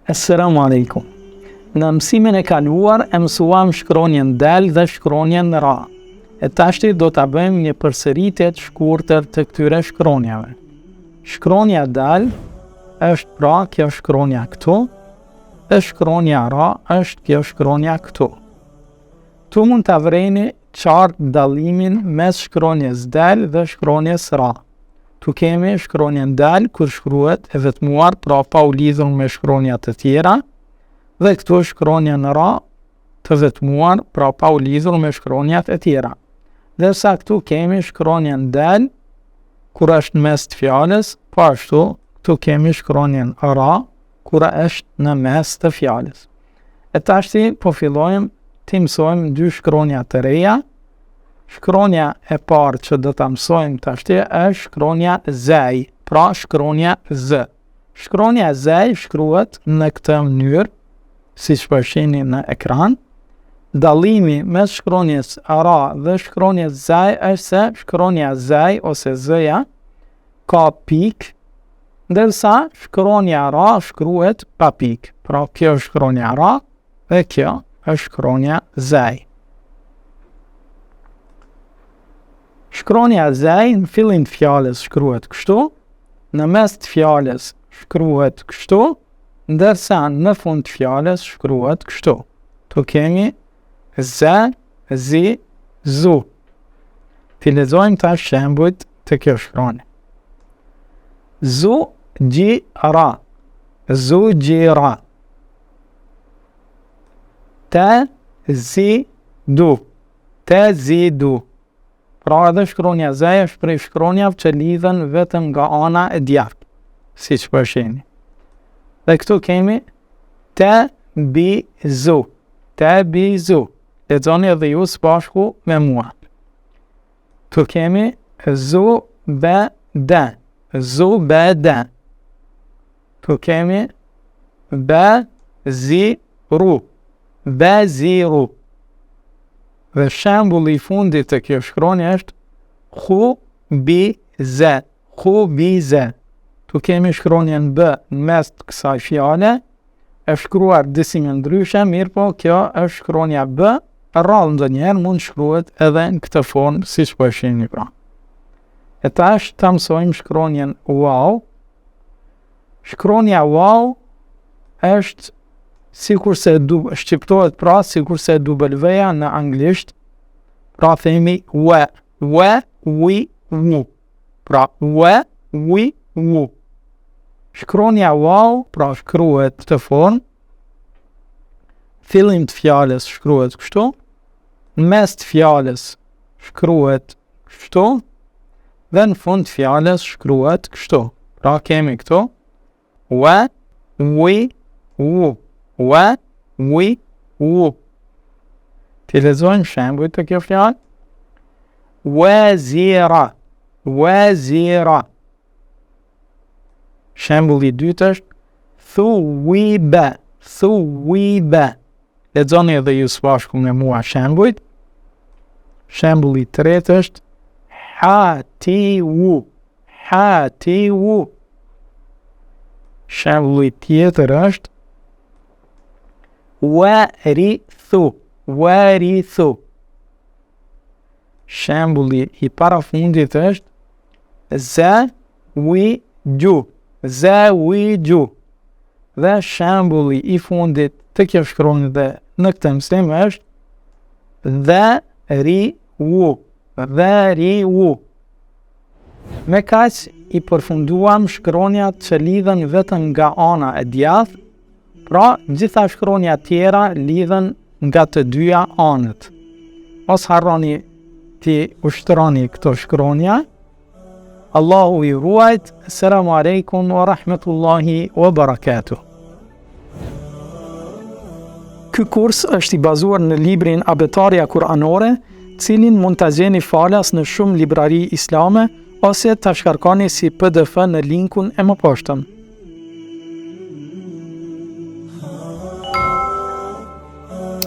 Esselamu Alejkum. Në mësimin e kaluar e mësuam shkronjën dal dhe shkronjën ra. E tashti do ta bëjmë një përsëritje të shkurtër të këtyre shkronjave. Shkronja dal është pra kjo shkronja këtu, e shkronja ra është kjo shkronja këtu. Këtu mund ta vëreni qartë dallimin mes shkronjës dal dhe shkronjës ra. Ktu kemi shkronjën dal kur shkruhet e vetmuar, pra pa u lidhur me shkronja të tjera, dhe këtu shkronjën ra të vetmuar, pra pa u lidhur me shkronjat e tjera. Ndërsa këtu kemi shkronjën dal kur është në mes të fjalës, po ashtu këtu kemi shkronjën ra kur është në mes të fjalës. E tashti po fillojmë t'i mësojmë dy shkronja të reja. Shkronja e parë që do ta mësojmë tashti është shkronja zej, pra shkronja z. Shkronja zej shkruhet në këtë mënyrë, siç po e shihni në ekran. Dallimi mes shkronjës ra dhe shkronjës zej është se shkronja zej ose zëja ka pikë Ndërsa shkronja ra shkruhet pa pikë. Pra kjo është shkronja ra dhe kjo është shkronja zej. Shkronja zej në fillim të fjalës shkruhet kështu, në mes të fjalës shkruhet kështu, ndërsa në fund të fjalës shkruhet kështu. Ktu kemi z, zi, zu. T'i lexojmë tash shembujt te kjo shkronjë. Zu, gji, ra. Zu, gji, ra. Te, zi, du. Te, zi, du. Pra edhe shkronja zej është prej shkronjave që lidhen vetëm nga ana e djathtë, siç po e shihni. Dhe këtu kemi te, bi, zu. Te, bi, zu. Lexoni edhe ju së bashku me mua. Ktu kemi zu, be, de. Zu, be, de. Ktu kemi be, zi, ru. Be, zi, ru. Dhe shembulli i fundit te kjo shkronjë është hu, bi, ze. Hu, bi, ze. Ktu kemi shkronjën B në mes të kësaj fjale, e shkruar disi më ndryshe, mirëpo kjo është shkronja B, rrallë ndonjëherë mund të shkruhet edhe në këtë formë siç po e shihni pra. E tash ta mësojmë shkronjën Waw. Shkronja Waw është sikurse shqiptohet pra sikurse W-ja në anglisht, pra themi w, w, wi, wu. Pra w, wi, wu. Shkronja waw, pra shkruhet këtë formë, fillim të fjalës shkruhet kështu, në mes të fjalës shkruhet kështu, dhe në fund të fjalës shkruhet kështu. Pra kemi këtu, w, wi, wu, w, wi, wu. T'i lexojmë shembujt te kjo fjalë. Wazira, wazira. Shembulli i dytë është thuwibe, thuwibe. Lexoni edhe ju së bashku me mua shembujt. Shembulli i tretë është hatiu, hatiu. Shembulli tjetër është warithu, warithu. Shembulli i parafundit është ze wi gju, ze wi gju. Dhe shembulli i fundit te kjo shkronjë dhe në këtë mësim është dhe ri wu, dhe ri wu. Me kaq i përfunduam shkronjat që lidhen vetëm nga ana e djathtë, Pra, gjitha shkronjat tjera lidhen nga të dyja anët. Mos harroni t'i ushtroni këto shkronja. Allahu ju ruajt. Selamu alejkum wa rahmetullahi wa barakatuh. Ky kurs është i bazuar në librin Abetarja Kur'anore, cilin mund ta gjeni falas në shumë librari islame ose ta shkarkoni si PDF në linkun e mëposhtëm.